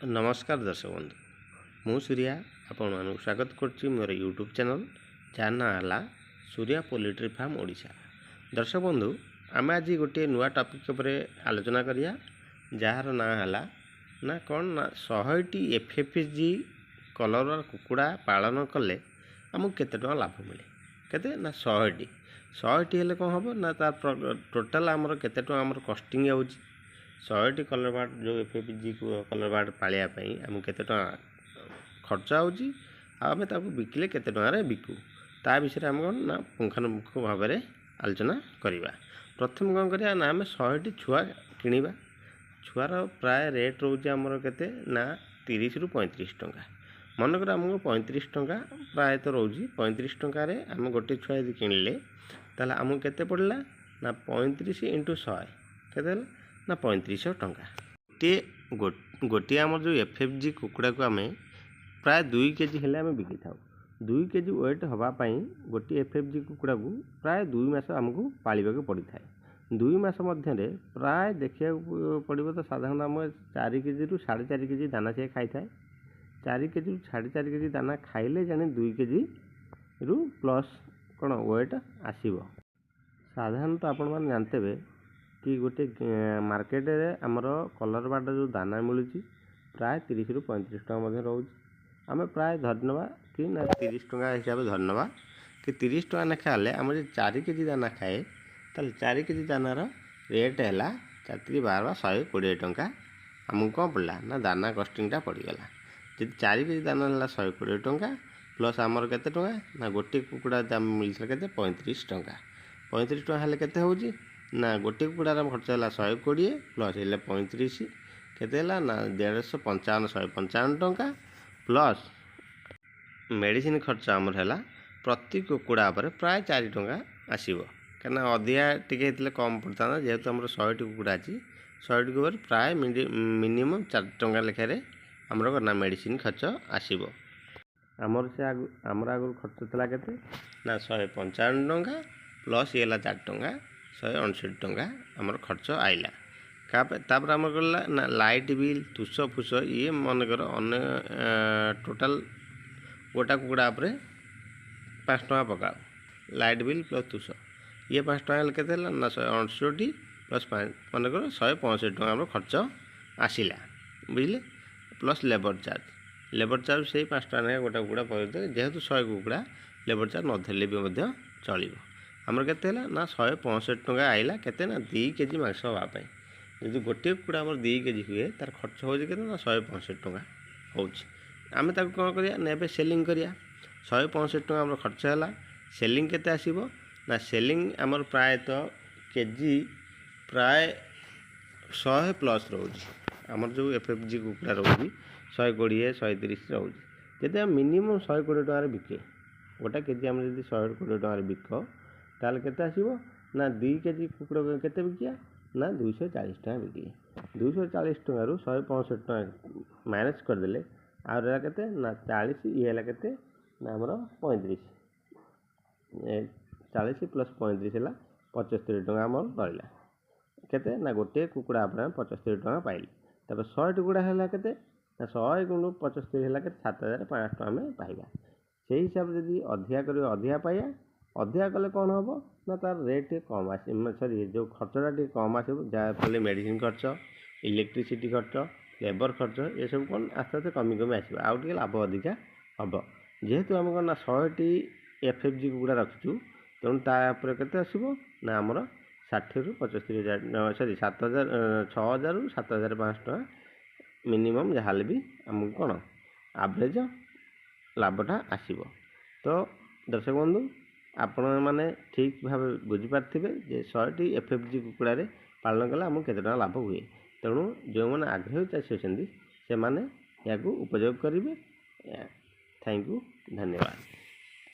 ନମସ୍କାର ଦର୍ଶକ ବନ୍ଧୁ, ମୁଁ ସୂର୍ୟା ଆପଣମାନଙ୍କୁ ସ୍ୱାଗତ କରୁଛି ମୋର ୟୁଟ୍ୟୁବ୍ ଚ୍ୟାନେଲ୍, ଯାହା ନାଁ ହେଲା ସୂର୍ୟା ପୋଲଟ୍ରି ଫାର୍ମ ଓଡ଼ିଶା। ଦର୍ଶକ ବନ୍ଧୁ, ଆମେ ଆଜି ଗୋଟିଏ ନୂଆ ଟପିକ୍ ଉପରେ ଆଲୋଚନା କରିବା, ଯାହାର ନାଁ ହେଲା ନା କ'ଣ ନା 100ଟି ଏଫ୍ ଏଫ୍ ଜି କଲର୍ କୁକୁଡ଼ା ପାଳନ କଲେ ଆମକୁ କେତେ ଟଙ୍କା ଲାଭ ମିଳେ। କେତେ ନା 100ଟି। 100ଟି ହେଲେ କ'ଣ ହେବ ନା ତାର ଟୋଟାଲ୍ ଆମର କେତେ ଟଙ୍କା ଆମର କଷ୍ଟିଂ ହେଉଛି। 100ଟି କଲର୍ ବାର୍ଡ଼, ଯେଉଁ F F G colour bird ପାଳିବା ପାଇଁ ଆମକୁ କେତେ ଟଙ୍କା ଖର୍ଚ୍ଚ ହେଉଛି ଆଉ ଆମେ ତାକୁ ବିକିଲେ କେତେ ଟଙ୍କାରେ ବିକୁ, ତା ବିଷୟରେ ଆମେ କ'ଣ ନା ପୁଙ୍ଖାନୁପୁଙ୍ଖ ଭାବରେ ଆଲୋଚନା କରିବା। ପ୍ରଥମେ କ'ଣ କରିବା ନା ଆମେ 100ଟି ଛୁଆ କିଣିବା। ଛୁଆର ପ୍ରାୟ ରେଟ୍ ରହୁଛି ଆମର କେତେ ନା 30ରୁ 35 ଟଙ୍କା। ମନେକର ଆମକୁ 35 ଟଙ୍କା ପ୍ରାୟତଃ ରହୁଛି। 35 ଟଙ୍କାରେ ଆମେ ଗୋଟିଏ ଛୁଆ ଯଦି କିଣିଲେ, ତାହେଲେ ଆମକୁ କେତେ ପଡ଼ିଲା ନା 35 ଇଣ୍ଟୁ 100 କେତେ ହେଲା ନା 3500 ଟଙ୍କା। ଗୋଟିଏ ଗୋଟିଏ ଆମର ଯେଉଁ ଏଫ୍ ଏଫ୍ ଜି କୁକୁଡ଼ାକୁ ଆମେ ପ୍ରାୟ 2 କେଜି ହେଲେ ଆମେ ବିକିଥାଉ। 2 କେଜି ୱେଟ୍ ହେବା ପାଇଁ ଗୋଟିଏ ଏଫ୍ ଏଫ୍ ଜି କୁକୁଡ଼ାକୁ ପ୍ରାୟ 2 ମାସ ଆମକୁ ପାଳିବାକୁ ପଡ଼ିଥାଏ। 2 ମାସ ମଧ୍ୟରେ ପ୍ରାୟ ଦେଖିବାକୁ ପଡ଼ିବ ତ ସାଧାରଣତଃ ଆମ 4 କେଜିରୁ 4.5 କେଜି ଦାନା ସିଏ ଖାଇଥାଏ। 4 କେଜିରୁ 4.5 କେଜି ଦାନା ଖାଇଲେ ଜାଣି 2 କେଜିରୁ ପ୍ଲସ୍ କ'ଣ ୱେଟ୍ ଆସିବ। ସାଧାରଣତଃ ଆପଣମାନେ ଜାଣିଥିବେ କି ଗୋଟେ ମାର୍କେଟରେ ଆମର କଲର୍ ବାର୍ଡ଼ ଯେଉଁ ଦାନା ମିଳୁଛି, ପ୍ରାୟ 30ରୁ 35 ଟଙ୍କା ମଧ୍ୟ ରହୁଛି। ଆମେ ପ୍ରାୟ ଧରିନେବା କି ନା 30 ଟଙ୍କା ହିସାବରେ ଧରିନେବା କି 30 ଟଙ୍କା ଲେଖା ହେଲେ ଆମର ଯଦି 4 କେଜି ଦାନା ଖାଏ, ତାହେଲେ 4 କେଜି ଦାନାର ରେଟ୍ ହେଲା ଚାରି ତିରି ବାର, 120 ଟଙ୍କା। ଆମକୁ କ'ଣ ପଡ଼ିଲା ନା ଦାନା କଷ୍ଟିଂଟା ପଡ଼ିଗଲା। ଯଦି 4 କେଜି ଦାନା ହେଲା 120 ଟଙ୍କା, ପ୍ଲସ୍ ଆମର କେତେ ଟଙ୍କା ନା ଗୋଟିଏ କୁକୁଡ଼ା ଦାମ ମିଳିଥିଲା କେତେ? 35 ଟଙ୍କା। 35 ଟଙ୍କା ହେଲେ କେତେ ହେଉଛି ନା ଗୋଟିଏ କୁକୁଡ଼ାର ଖର୍ଚ୍ଚ ହେଲା 120 ପ୍ଲସ୍ ହେଲେ 35, କେତେ ହେଲା ନା 150, 155 ଟଙ୍କା। ପ୍ଲସ୍ ମେଡ଼ିସିନ ଖର୍ଚ୍ଚ ଆମର ହେଲା ପ୍ରତି କୁକୁଡ଼ା ଉପରେ ପ୍ରାୟ 4 ଟଙ୍କା ଆସିବ। କାହିଁକିନା ଅଧିକା ଟିକେ ହେଇଥିଲେ କମ୍ ପଡ଼ିଥାନ୍ତା। ଯେହେତୁ ଆମର 100ଟି କୁକୁଡ଼ା ଅଛି, 100ଟି ଉପରେ ପ୍ରାୟ ମିନିମମ୍ 4 ଟଙ୍କା ଲେଖାରେ ଆମର ନା ମେଡ଼ିସିନ ଖର୍ଚ୍ଚ ଆସିବ। ଆମର ସେ ଆଗରୁ ଆମର ଆଗରୁ ଖର୍ଚ୍ଚ ଥିଲା କେତେ ନା 155 ଟଙ୍କା, ପ୍ଲସ୍ ଇଏ ହେଲା 4 ଟଙ୍କା, 159 ଟଙ୍କା ଆମର ଖର୍ଚ୍ଚ ଆଇଲା। ତାପରେ ଆମର ଗଲା ନା ଲାଇଟ୍ ବିଲ୍, ତୁଷ ଫୁଷ ଇଏ, ମନେକର ଅନ୍ୟ ଟୋଟାଲ୍ ଗୋଟା କୁକୁଡ଼ା ଉପରେ 5 ଟଙ୍କା ପକାଅ। ଲାଇଟ୍ ବିଲ୍ ପ୍ଲସ୍ ତୁଷ ଇଏ 5 ଟଙ୍କା ହେଲେ କେତେ ହେଲା ନା 159 ପ୍ଲସ୍ 5, ମନେକର 165 ଟଙ୍କା ଆମର ଖର୍ଚ୍ଚ ଆସିଲା, ବୁଝିଲେ? Plus labour charge. Labour charge ସେଇ 5 ଟଙ୍କା ଲେଖା ଗୋଟା କୁକୁଡ଼ା ପକାଇଦେଲେ, ଯେହେତୁ 100 କୁକୁଡ଼ା, ଲେବର ଚାର୍ଜ ନ ଧରିଲେ ବି ମଧ୍ୟ ଚଳିବ। ଆମର କେତେ ହେଲା ନା 165 ଟଙ୍କା ଆଇଲା। କେତେ ନା 2 କେଜି ମାଂସ ହେବା ପାଇଁ ଯଦି ଗୋଟିଏ କୁକୁଡ଼ା ଆମର 2 କେଜି ହୁଏ, ତାର ଖର୍ଚ୍ଚ ହେଉଛି କେତେ ନା 165 ଟଙ୍କା ହେଉଛି। ଆମେ ତାକୁ କ'ଣ କରିବା ନା ଏବେ ସେଲିଂ କରିବା। 165 ଟଙ୍କା ଆମର ଖର୍ଚ୍ଚ ହେଲା, ସେଲିଂ କେତେ ଆସିବ ନା ସେଲିଂ ଆମର ପ୍ରାୟତଃ କେଜି ପ୍ରାୟ 100 ପ୍ଲସ୍ ରହୁଛି। ଆମର ଯେଉଁ ଏଫ୍ ଏଫ୍ ଜି କୁକୁଡ଼ା ରହୁଛି, 120, 130 ରହୁଛି। ଯଦି ଆମେ ମିନିମମ୍ 120 ଟଙ୍କାରେ ବିକେ, ଗୋଟା କେଜି ଆମେ ଯଦି 120 ଟଙ୍କାରେ ବିକ, ତାହେଲେ କେତେ ଆସିବ ନା 2 କେଜି କୁକୁଡ଼ା କେତେ ବିକିବା ନା 240 ଟଙ୍କା ବିକିବେ। 240 ଟଙ୍କାରୁ 165 ଟଙ୍କା ମାଇନସ୍ କରିଦେଲେ ଆଉ ରହିଲା କେତେ ନା 40। ଇଏ ହେଲା କେତେ ନା ଆମର 35। 40 ପ୍ଲସ୍ 35 ହେଲା 75 ଟଙ୍କା ଆମର ରହିଲା। କେତେ ନା ଗୋଟିଏ କୁକୁଡ଼ା ଉପରେ ଆମେ 75 ଟଙ୍କା ପାଇଲେ। ତାପରେ 100ଟି କୁକୁଡ଼ା ହେଲା କେତେ ନା 100 ଗୁଣ 75 ହେଲା କେତେ? 7500 ଟଙ୍କା ଆମେ ପାଇବା। ସେଇ ହିସାବରେ ଯଦି ଅଧିକା କରିବା, ଅଧିକା ପାଇବା। ଅଧିକା କଲେ କ'ଣ ହେବ ନା ତାର ରେଟ୍ ଟିକେ କମ୍ ଆସିବ, ସରି, ଯେଉଁ ଖର୍ଚ୍ଚଟା ଟିକେ କମ୍ ଆସିବ। ଯାହାଫଳରେ ମେଡ଼ିସିନ ଖର୍ଚ୍ଚ, ଇଲେକ୍ଟ୍ରିସିଟି ଖର୍ଚ୍ଚ, ଲେବର ଖର୍ଚ୍ଚ, ଏସବୁ କ'ଣ ଆସ୍ତେ ଆସ୍ତେ କମି କମି ଆସିବ ଆଉ ଟିକେ ଲାଭ ଅଧିକା ହେବ। ଯେହେତୁ ଆମେ କ'ଣ ନା 100ଟି ଏଫ୍ ଏଫ୍ ଜି କୁକୁଡ଼ା ରଖିଛୁ, ତେଣୁ ତା ଉପରେ କେତେ ଆସିବ ନା ଆମର 60ରୁ 75 ହଜାର, ସରି, 7000, 6000ରୁ 7500 ଟଙ୍କା ମିନିମମ୍ ଯାହାହେଲେ ବି ଆମକୁ କ'ଣ ଆଭରେଜ ଲାଭଟା ଆସିବ। ତ ଦର୍ଶକ ବନ୍ଧୁ, ଆପଣମାନେ ଠିକ୍ ଭାବେ ବୁଝିପାରିଥିବେ ଯେ 100ଟି ଏଫ୍ ଏଫ୍ ଜି କୁକୁଡ଼ାରେ ପାଳନ କଲେ ଆମକୁ କେତେ ଟଙ୍କା ଲାଭ ହୁଏ। ତେଣୁ ଯେଉଁମାନେ ଆଗ୍ରହୀ ଚାଷୀ ଅଛନ୍ତି, ସେମାନେ ଏହାକୁ ଉପଯୋଗ କରିବେ। Thank you, ଧନ୍ୟବାଦ।